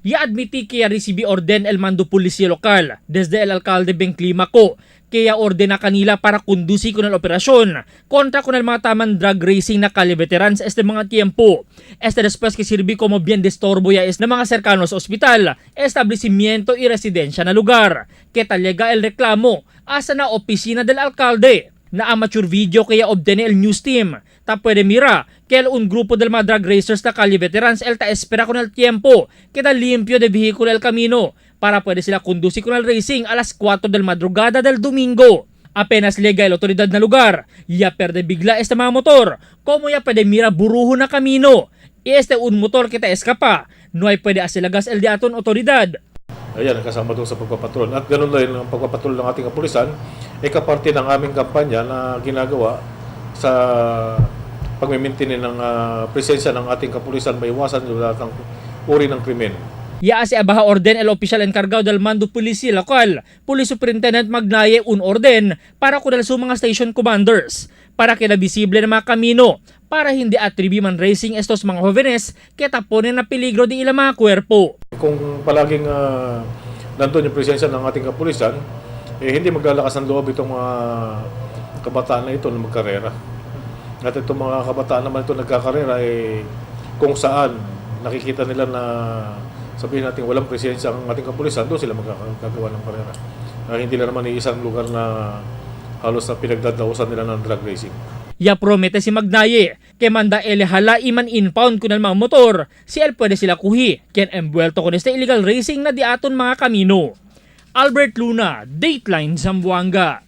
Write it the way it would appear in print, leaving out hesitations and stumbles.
Ya admiti que ya recibi orden el mando policía local desde el alcalde Ben Climaco que ya ordena kanila para conduci con el operasyon kontra con el mga taman drag racing na Calle Veterans este mga tiempo. Este después que sirvi como bien de estorbo ya es na mga cercanos sa ospital, establecimiento y residencia na lugar. Que talega el reclamo asa na opisina del alcalde na amateur video kaya obtene el news team. Ta puede mira que el un grupo del mga drag racers na Calle Veterans el ta espera con el tiempo queda limpio de vehículo el camino para puede sila conducir con el racing a las 4 del madrugada del domingo. Apenas llega el otoridad na lugar, ya perde bigla este mga motor, como ya puede mira burujo na camino. Y este un motor que ta escapa, no hay puede asilagas el de aton otoridad. Ayan, kasama doon sa pagpapatrol. At ganoon din ang pagpapatrol ng ating kapulisan, ay kaparte ng aming kampanya na ginagawa sa pagmimintin ng presensya ng ating kapulisan, maiwasan yung lahat ng uri ng krimen. Ya si abaha orden el opisyal encargado del mando policía local, Police Superintendent Magnaye un orden para kunal sa mga station commanders para queda visible na mga kamino para hindi atribi man racing estos mga jóvenes que taponen na peligro di ilang mga kuwerpo. Kung palaging nandun yung presensya ng ating kapulisan, eh, hindi maglalakas ng loob itong mga kabataan na ito na magkarera. At itong mga kabataan naman ito nagkakarera, eh, kung saan nakikita nila na sabihin natin walang presensya ang ating kapulisan, doon sila magkagawa ng karera. Hindi na naman isang lugar na halos na pinagdadausan nila ng drag racing. Ya promete si Magnaye que manda el hala iman impound kun ang mga motor, si el pwede sila kuhi, ken embuelto con este illegal racing na di aton mga kamino. Albert Luna, Dateline Zamboanga.